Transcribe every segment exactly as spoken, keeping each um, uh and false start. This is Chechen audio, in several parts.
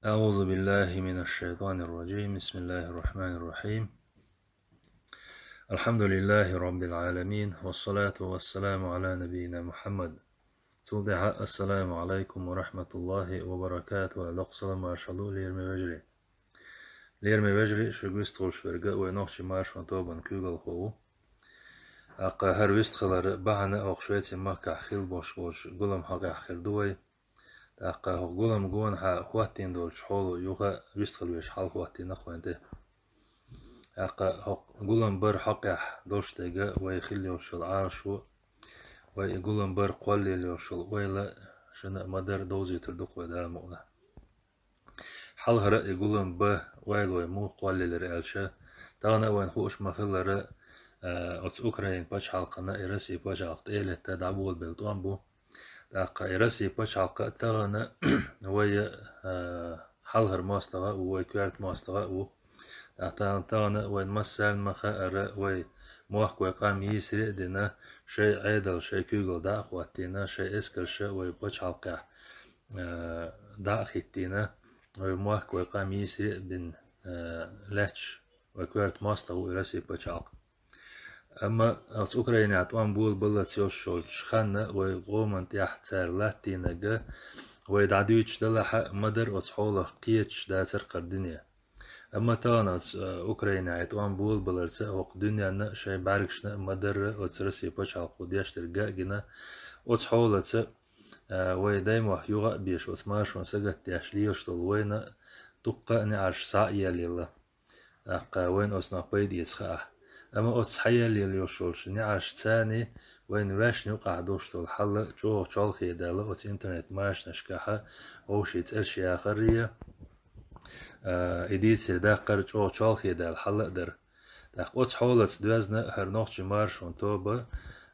أعوذ بالله من الشيطان الرجيم. بسم الله الرحمن الرحيم. الحمد لله رب العالمين، والصلاة والسلام على نبينا محمد. Цул тӀаьхьа: «Ассаламу Ӏалайкум ва рахьматуллахӀи ва баракатухӀ», — аьлла, доккха салам-маршалла лераме вежарий. Лераме вежарий, шуьга вистхуьлуш верг вай нохчийн маршонан тобанан куьйгалхо ву. ТӀаккха хӀара вистхилар бахьана хӀокху Швецин махкахь хилла болуш болчу гулам хьокъехь хир ду вай. ТӀаккха хӀокху гулам гонахьа хӀоттийна долчу хьоло юха вистхила веш хьалахӀоттийна-кх вайна тӀе. ТӀаккха хӀокху гулам бар хьокъехь долуш дерг вай хилла йолуш йолу Ӏалашо, вай и гулам бар кхоллаелла йолуш йолу ойла шуна а ма-дарра довзуьйтур ду-кх вай, Дала мукъ лахь. Хьалхара и гулам бан ойла вай муха кхоллаелира аьлча, тахана а вайна хууш ма-хиллара, а, оцу Украин пачхьалкхана и Россин пачхьалкх тӀе а летта дӀаболабелла тӀом бу. ТӀаккха и Россин пачхьалкх а тахана вай, а, хьалхара мостагӀа а ву, вай коьрта мостагӀа а ву. ТӀаккха тахана вайна массарна ма-хаъара, вай мохк, вай къам йийсаре а дина, шайн Ӏедал, шайн куьйгалла дӀа а хӀоттийна, шайн эскарш а вай пачхьалкхехь, а, дӀа а хӀиттийна, вай мохк, вай къам йийсаре а бина, а, лаьтташ вай коьрта мостагӀа ву и Россин пачхьалкх. Амма оцу Украинехь тӀом болабаллалц йолуш йолчу ханна вай къоман тӀехь цара латтийнарг вай дӀадуьйцуш далахь а, ма-дарра оцу хьолах кхеташ дацара кхара дуьне. Амма тахана оцу, а, Украинехь тӀом болабаларца хӀокху дуьненна а, шайн бӀаьргашна а ма-дарра оцу Россин пачхьалкхо деш дерг а гина, оцу хьолаца, а, вай даймохк юха а беш, оцу маршонна сагатдеш лелаш долу вайна дуккха а неӀарш схьа а еллаелла. ТӀаккха вайна оцунах пайда эца хаахь. Амма оцу схьаеллаелла йолуш йолчу неӀаршца вайна ваьшна юкъахь долуш долу хьал чӀогӀа чолхе даьлла оцу интернет-машанашкахь вовшийн цӀераш яхаррий, а, и дийцаре даккхар чӀогӀа чолхе даьлла хьал а дара. ТӀаккха оцу хьолаца доьзна хӀара нохчийн маршонан тоба,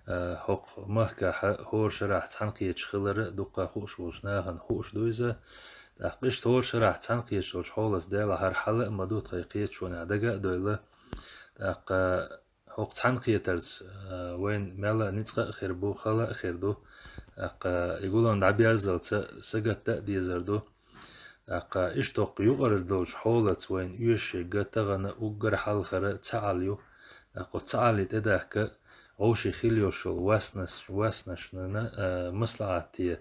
а, хӀокху махкахь хӀора шарахь цхьаьнакхеташ хилар дуккха а хууш волчу нахана хууш ду иза. ТӀаккха иштта хӀора шарахь цхьаьнакхеташ йолчу хьолаца даьлла хӀара хьал а ма ду тхайн кхеташонехь дага а дойла. ТӀаккха хӀокху цхьаьнакхетарца, а, вайна мелла а ницкъ а хир бу, хала а хир ду. ТӀаккха и гулам дӀаберзалца сагатдан а дезар ду. ТӀаккха иштта хӀокху юкъара долчу хьолаца вайна оьшуш ерг тахана уггар хьалхара цхьаалла ю. ТӀаккха оцу цхьааллин тӀедахка вовшийн хилла йолуш йолу васнаш-, васнашна, а, маслаӀате,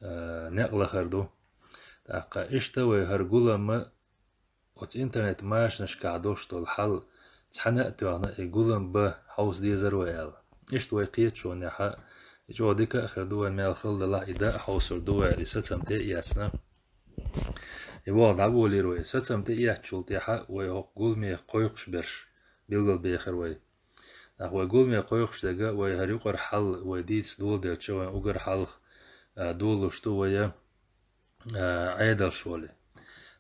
а, некъ лахар ду. ТӀаккха иштта вай хӀара гулам оцу интернет-машанашкахь долуш долу хьал цхьаьна а тоьхна, и гулам бан хьовса дезара вай аьлла. Иштта вай кхеташонехь, и чӀогӀа дика а хир ду вай, мел хала далахь а, и дан а хьовсур ду вай аьлла, и сацам тӀе а эцна. И вогӀу дӀаболийра вай. Сацам тӀеэцначул тӀаьхьа вай хӀокху гуламе кхойкхуш берш билгалбехира вай. ТӀаккха вай гуламе кхойкхуш дерг вай хӀара юкъара хьал вай дийца доладелча, вайн уггар хьалха, а, долалуш ду вай, а, Ӏедалш волий.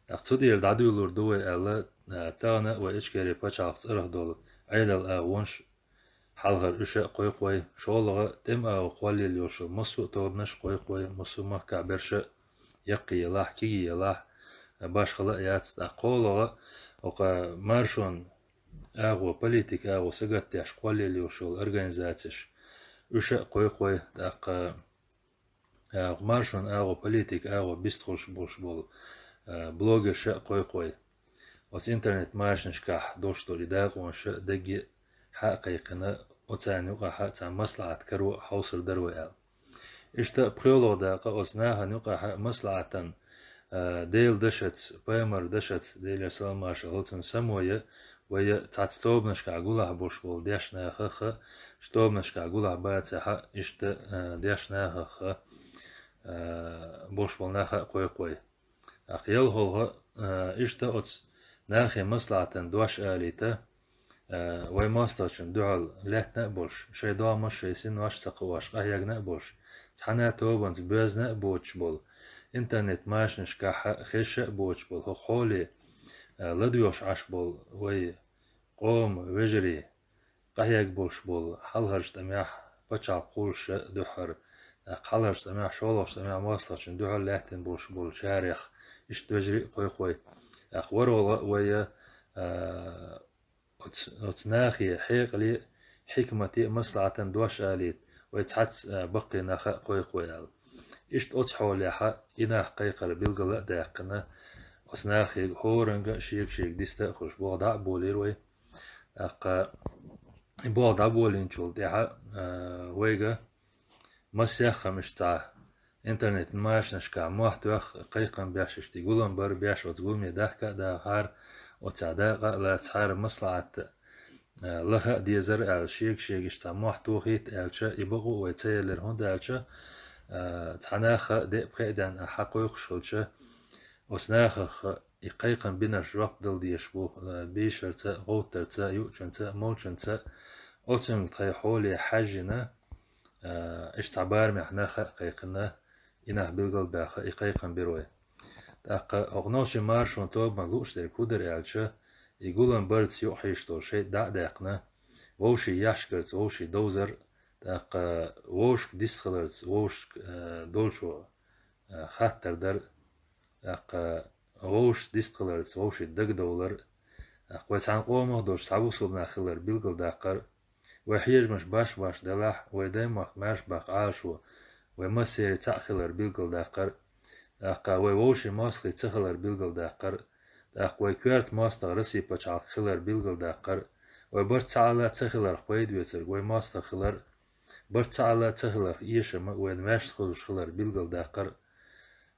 ТӀаккха цу тӀера дӀадуьйлур ду вай аьлла, а, тахана вай Ичкери пачхьалкх цӀарах долу Ӏедал агӀонаш, хьалхара уьш а кхойкху вай, шолгӀа тӀеман агӀо кхоллаелла йолуш йолу массо а тобанаш а кхойкху вай, массо а махкахь берш а яккхий елахь, кегий елахь, башхала а яц. ТӀаккха кхоалгӀа хӀокху маршонан агӀо, политикан агӀо сагатдеш кхоллаелла йолуш йолу организацеш, уьш а кхойкху вай. ТӀаккха а, маршонан агӀо, политикан агӀо бистхуьлуш болуш болу, а, блогерш а кхойкху вай. Оцу интернет-машанашкахь долуш долу и дакъонаш а дагге хьа а кхайкхина, оцарна юкъахь а цхьа маслаӀат каро а хьовсур дара вай аьлла. Иштта пхоьалгӀа дакъа оцу нахана юкъахь а маслаӀатан, а, Делан дашаца, пайхамаран дашаца, Делера салам-маршалла хуьлда цунна, самой а, вай цхьацца тобанашкахь гулахь болуш болу дешнахах а, тобанашкахь гулахь бацахь а, иштта, а, дешнахах а, а, болуш болу нах а кхойкху вай. ТӀаккха ялхолгӀа, а, иштта оцу нахе маслаӀатан дош алийта, а, вай мостагӀчунна дуьхьал лаьттина а болуш, шайн догӀмаш, шайн синош а ца кхоош, къахьегна а болуш, цхьана а тобанца боьзна а боцуш болу, интернет-машанашкахь а хезаш а боцуш болу хӀокху хьоле, а, ладоьгӀуш Ӏаш болу вай къоман вежарий, къахьегна болуш болу хьалхарчу тӀамехь пачхьалкх кхуллуш а дуьххьара, тӀаккха хьалхарчу тӀамехь, шолгӀачу тӀамехь мостагӀчунна дуьхьал лаьттина болуш болчарех иштта вежарий а кхойкху вай. ТӀаккха ворхӀалгӀа а вай, а, оцу, оцу нахе хьекъале а, хьикмате а, маслаӀатан дош алийта, вай цхьацца, а, баккхий нах а кхойкху вай аьлла. Иштта оцу хьолехь а и нах кхайкхар билгала а даьккхина, Оцу нахе хӀоранга шега-шега диста а хуьлуш, болх дӀа а болийра вай. ТӀаккха и болх дӀаболийначул тӀаьхьа, а, вайга массеххам иштта цхьа интернет-машанашкахь мохь тоьхна, кхайкхам беш, иштта и гулам бар беш, оцу гуламе дахка а дахахьара, оцу дакъа а лацахьара, маслаӀат а, а, лаха а дезара аьлла, шега-шега иштта цхьа мохь тохийта аьлча, и бакъо а вай ца елира, хӀунда аьлча, а, цхьа наха деа-пхеа денна хьакхойкхуш хилча, оцу нахах и кхайкхам бинарш жоп дала дезаш бу, а, бийшарца, гӀовттарца, юучунца, молчунца, оцунга тхайн хьоле хьаьжжина, а, иштта цхьа барамехь наха а кхайкхина, и нах билгалбаьхна, и кхайкхам бира вай. ТӀаккха хӀокху нохчийн маршонан тобанна лууш дерг хӀун дара аьлча, и гулам барца юкъахьийзаш долу шайтӀа дӀа а даьккхина, вовшийн яхьашкарца вовшийн довзар, тӀаккха вовшашка дистхиларца вовшашка, а, долчо, а, хаттар дар, тӀаккха вовшашца дистхиларца вовшийн дагадовлар, тӀаккха вай цхьана къомах долчу цхьа бусулба нах хилар билгалдаккхар, вай хьежамаш баш-баш делахь, вай даймохк маьрша баккха Ӏалашо, вай массеран цхьаъ хилар билгалдаккхар, тӀаккха вай вовшийн мостагӀий ца хилар билгалдаккхар, тӀаккха вай коьрта мостагӀа Россин пачхьалкх хилар билгалдаккхар, вай барт цхьа Ӏала ца хиларх пайда оьцург вай мостагӀа хилар, барт цхьа Ӏала ца хиларх эшам вайна ваьшна хуьлуш хилар билгалдаккхар.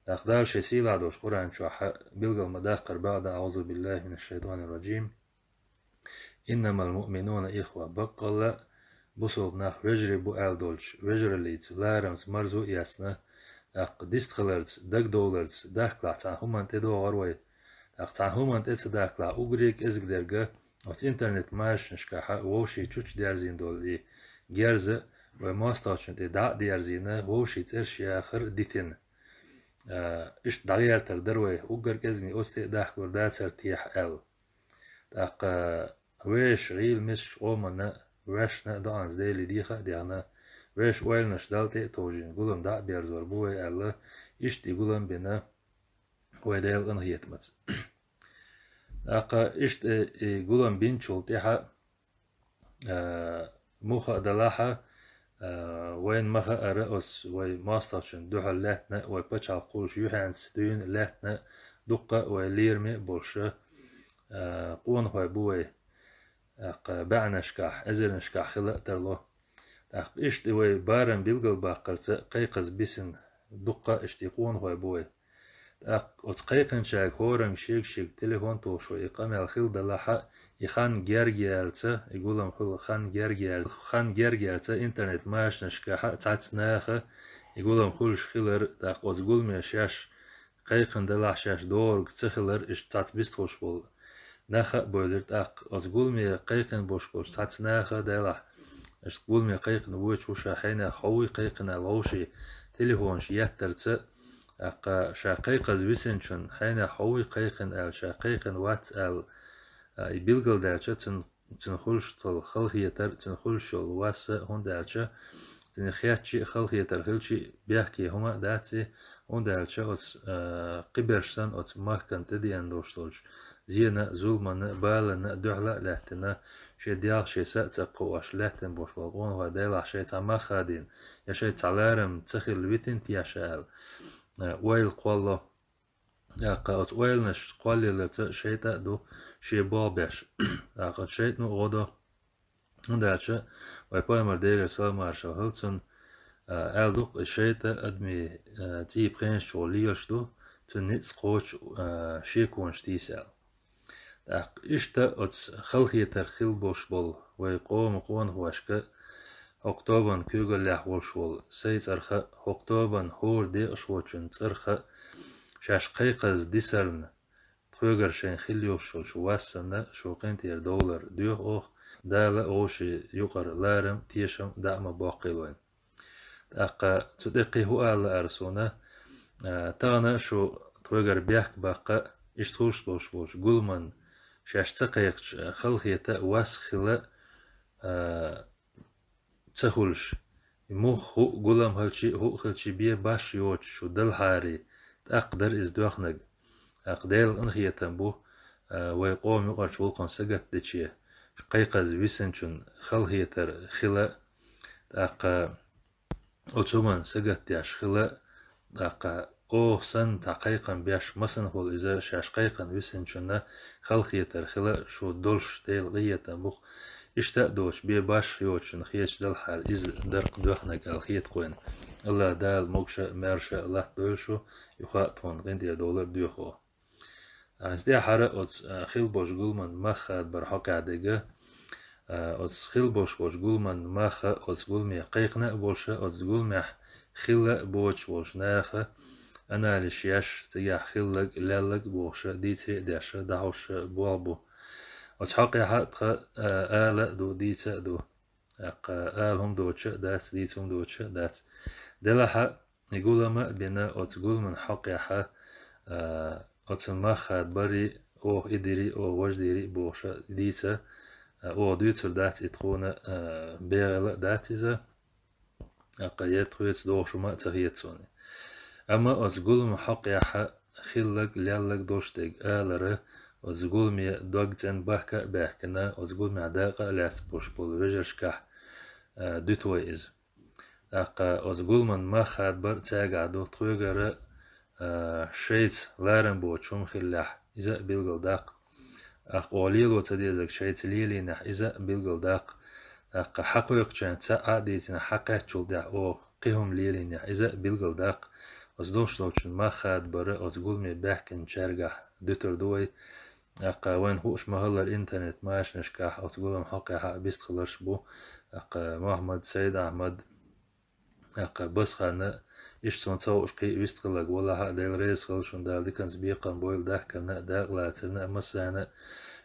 ТӀаккха Дала Шен сийлахь долчу Къуръан чохь билгал ма-даккхара баьӀда: «أعوذ بالله من الشيطان الرجيم. إنما المؤمنون إخوة», баккъалла а бусулба нах вежарий бу аьлла долчу вежараллица, ларамца марзо а эцна, тӀаккха дистхиларца, дагадовларца дахкалахь цхьана хӀуманна тӀедогӀур вай. ТӀаккха цхьана хӀуманна тӀе ца дахкалахь, уггаре а кӀезиг дерг оцу интернет-машанашкахь вовшийн чучча дерзийна долу и герз а вай мостагӀчунна тӀе дӀа а дерзийна, вовшийн цӀераш яхар а дитина. А, иштта дӀагӀертар дара вай, уггар кӀезиг оцу тӀе а дахкалур дацара техьа аьлла. ТӀаккха вешан гӀийла мисачу къоманна, ваьшна а доӀанца Деле деха а дехна, вешан ойланаш Далла тӀе а товжийна, гулам дӀа а берзор бу вай аьлла, иштта и гулам бина вай Делан къинхетамца. ТӀаккха иштта и гулам бинчул тӀаьхьа, а, муха а далахьа, а, вайна ма-хаъара, оцу вай мостагӀчунна дуьхьал лаьттина а, вай пачхьалкх кхуллуш юьхьанца дуьйна а лаьттина а, дуккха а вай лераме а болуша, а, къонахой бу вай. ТӀаккха баьӀнашкахь, эзарнашкахь хила а тарло. ТӀаккха иштта и вай барам билгалбаккхарца кхайкхаза бисина дуккха а иштта и къонахой бу вай. ТӀаккха оцу кхайкхинчаьрга хӀоранга шега-шега телефон тухуш вай и къамел хила далахьа, и хан герга яьлча, и гулам хуьлу хан герга яьлча, хан герга яьлча интернет-машанашкахьа цхьацца наха и гулам хуьлуш хилар, тӀаккха оцу гуламе шаьш кхайкхина далахь, шаьш догӀург ца хилар, иштта цхьацца бистхуьлуш болу нах а бевлира. ТӀаккха оцу гуламе кхайкхина болуш болчу цхьацца наха а делахь, иштта гуламе кхайкхина воьдуш ву, ша хьенех хьо вуй кхайкхина аьлла, вовшийн телефонаш еттарца, тӀаккха ша кхайкхаза висинчунна хьенех хьо вуй кхайкхина аьлла, ша кхайкхина вац аьлла, а, и билгалдаьлча, цуьнан цуьнан хуьлуш йолу халахетар, цуьнан хуьлуш йолу вас а, хӀунда аьлча цуьнан хетча а, халахетар хилча а бехке хӀума а дац и, хӀунда аьлча оцу, а, кхиберш санна оцу махкана тӀедеана долуш долчу зенна а, зуламанна а, баланна а дуьхьал а лаьттина, шен делах шен са а ца кхоош лаьттина болуш болу къонахой делахь шайн цхьа мах хадийна, я шайн цхьа ларам ца хилла витина теша аьлла, а, ойла кхолло. ТӀаккха оцу ойланаш кхоллаяларца шайтӀа а ду шен болх беш. ТӀаккха оцу шайтӀано а гӀо до. ХӀунда аьлча вай пайхамар, Делера салам-маршалла хуьлда цунна, а, аьлла ду-кх, и шайтӀа адамийн, а, цӀий пхенаш чухула лелаш ду, цуьнан ницкъ кхочу, а, шеконаш тийса аьлла. ТӀаккха иштта оцу халахетар хилла болуш болу вай къоман къонахошка, хӀокху тобанан куьйгаллехь волуш волу сайцӀарха а, хӀокху тобанан хӀора декъашхочун цӀарха а, шаьш кхайкхаза дисарна, тхоьгара шайн хилла йолуш йолчу вас санна, шу къинтӀера довлар доьху оха, Дала а вовшийн юкъара ларам а, тешам а дӀа а ма боккхийла вайна. ТӀаккха цу тӀе кхин хӀун ала лаьара суна, а, тахана шу тхоьгара бехк баккха, иштта хуьлуш болуш болчу гуламан шаьш ца кхайкхича, а, халахета а, вас а хила а, а, ца хуьлуш. Муха хӀуъа гулам хилчий а, хӀуъа хилчий бен баш йоцуш шу далахьарий, тӀаккха дара иза доьхнарг. ТӀаккха Делан къинхетам бу, а, вай къоман юкъарчу гӀуллакхана сагатдече, кхайкхаза висинчун халахетар хила, тӀаккха оцу хӀуманна сагатдеш хила, тӀаккха оха санна цхьа кхайкхам беш, масанхула иза шаьш кхайкхам висинчунна халахетар хила шу долуш Делан къинхетам бу-кх. Иштта а доцуш, бен башха йоцучунна хеташ далахьара, иза дара-кх доьхнарг аьлла хета-кх вайна. АллахӀ Дала могуш а, маьрша а латтадойла шу, юха а тхуна къинтӀера довлар доьху. Ас тӀаьххьара оцу, а, хила болчу гуламан мах хадабар хьокъехь дерг, а, оцу хила болуш болчу гуламан мах а, оцу гуламе кхайкхина а болуш а, оцу гуламехь хила а боцуш болчу наха анализ еш, цигахь хилларг, лелларг а бохуш а, дийцаре а деш а, дӀахьош а болх бу. Оцу хьокъехь а тхан, а, ала а ду, дийца а ду. ТӀаккха ала хӀума доцуш а дац, дийца хӀума доцуш а дац. Делахь а, и гулам а бина, оцу гуламан хьокъехь а, а, оцу мах хадабарий, оха и дирий, оха важа дийрий бохуш а дийца, а, оха дуьйцур дац и тхуна, а, бегӀийла а дац иза, тӀаккха я тхоьца догӀуш хӀума а ца хета суна. Амма оцу гуламан хьокъехь а хилларг, лелларг долуш дерг алара, оцу гуламе дог цӀена бахка а баьхкина, оцу гуламехь дакъа а лаьцна болуш болу вежаршкахь, а, дуьту вай иза. ТӀаккха оцу гуламан мах хадабар цаьргахь ду, тхоьгара, а, шайца ларам боцуш хӀума хиллехь, иза а билгалдаккха. ТӀаккха оха лело ца дезарг шайца лелийнехь, иза а билгалдаккха. ТӀаккха хьакхойкхучарна цхьаъ а дийцина, хьакхаьччул тӀаьхьа оха кхин хӀума лелийнехь, иза а билгалдаккха. Оцу долуш долчун мах хадабар оцу гуламе баьхкинчаьргахь дуьтур ду вай. ТӀаккха вайна хууш ма-хиллара интернет-машанашкахь оцу гуламан хьокъехь а бистхиларш бу. ТӀаккха Мохьмад, Сайд-Ахьмад, тӀаккха Басхана, иштта суна ца хууш кхин а вистхилларг валахь а, Дела реза хуьлда шуна, Дала диканца бекхам бойла дахкарна а, дакъалацарна а, массарна а.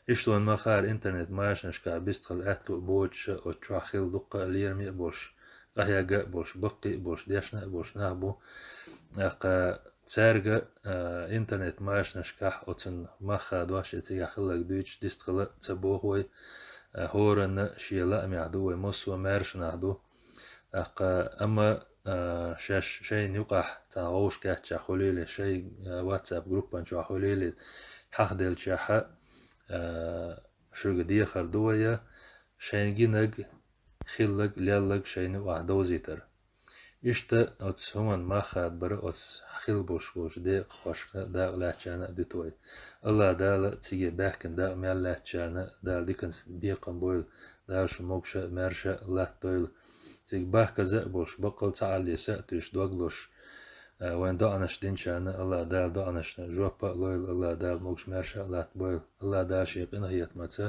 Иштта вайна ма-хиллара интернет-машанашкахь бистхила аьтту а боцуш а, оцу чохь хила дуккха а лераме а болуш, къахьегна а болуш, баккхий а болуш, дешна а болуш нах бу. ТӀаккха цаьрга, а, интернет-машанашкахь оцун мах хадош я цигахь хилларг дуьйцуш дистхила а ца боху вай, а, хӀоранна шен лаамехь ду вай, массо а маьрша нах ду. ТӀаккха, амма, а, шаьш шайна юкъахь цхьа вовшахкхетчехь хуьлийла, шайн, а, WhatsApp группан чохь хуьлийла, хьахделчехь а, а, шуьга дехар ду вай, шайна гинарг, хилларг, лелларг шайна юкъахь довзийтар. Иштта оцу хӀуманна мах хадабар оцу хила болуш болчу декъахошка, дакъа лаьцначарна а дуьту вай. АллахӀ Дала цига баьхкина дакъа мел лаьцначарна Дала диканца бекхам бойла, Дала шу могуш а, маьрша а латтадойла. Цига бахказа а болуш, баккъал цхьааллеса а туьйсуш, дог лозуш, а, вайн доӀанаш динчарна АллахӀ Дала доӀанашна жоп а лойла, АллахӀ Дала могуш, маьрша а латтабойла, АллахӀ Дала шен къинхетамца,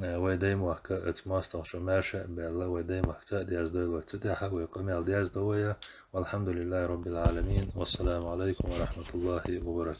а, вай даймохк оцу мостагӀчо маьрша а баьлла, вай даймохк цхьаъ дерзадойла вай. Цу тӀехь а вай къамел дерзадо вай. Валхьамдулиллахи Роббил Ӏаламин. Вассаламу Ӏалайкум ва рахьматуллахи ва баракатух.